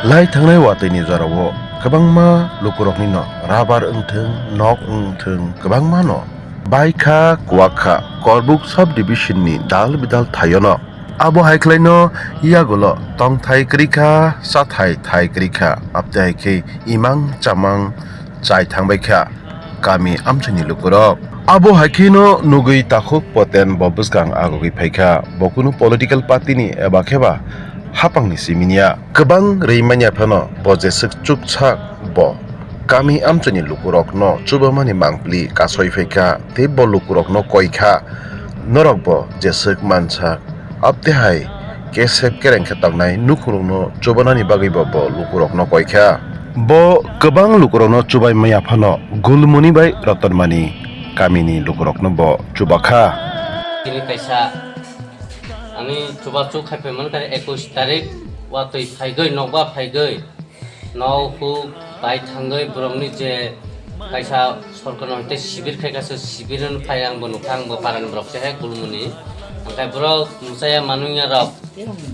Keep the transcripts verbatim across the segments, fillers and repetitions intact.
Lai thangnai watwi ni jorao kwbangma lukurokni no rabar wngthwng, nok wngthwng kwbangma no baikha, kwakha, Korbuk sub division ni dal bidal thaio no. Abo hai khlai no yagulo tongthai kwrwi kha, chathai thai kwrwi kha, abte hai khe imang chamang chai thangbai kha kami amchaini lukurok. Abo hai khe no nugwi takhuk Poten bo bwskang agugwi phai kha. Bo kunu political party ni eba khe ba hapang ni simi ya. Kwbang rwi manya phano bo jeswk chuksak bo kami amchaini lukurok no chubamani mangpili kasoi phai kha tei bo lukurok no koi kha. Norok bo jeswk mansak, abte hai kesep kereng khe tongnai nukhungrokno chubanani bagwi bo, bo lukurokno koi kha. Bo kwbang lukurokno chubai maya phano Gulmuni bai Rotonmani kamini lukurokno bo chuba kha. Tini kaisa ani chubachu khai phaimani kha ekush tarik watwi phaigwi, nokbar phaigwi. Nok huk bai thangwi borokni je kaisa sorkarno hwnkhe sibir khai kaisa sibir hwn phai, ang bo nukha, ang bo parani borok se hai Gulmuni. Hwnkhe borok mwchaya manwngya rok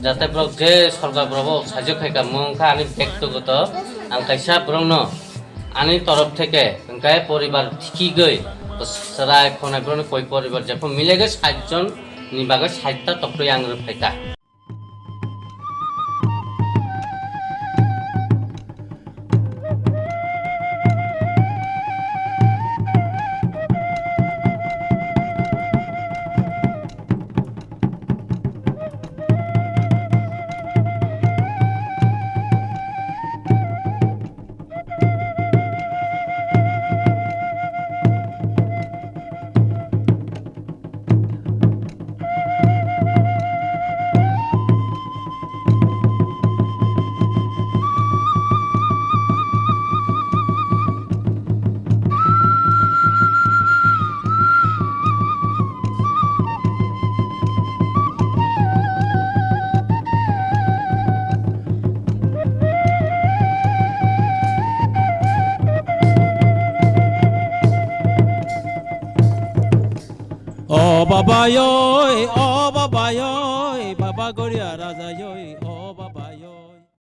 jate borok je sorkar borok bo sajwk khai ka mung kha ani bektogoto ang kaisa borokno ani torof theke hwnkhe poribar thikigwi chwrai khonai borokni koi poribar jephru milegwi sait jon ni bagwi sait ta toktwi ang rw phai kha. O baba yoi, o baba yoi, baba Goria Raja yoi.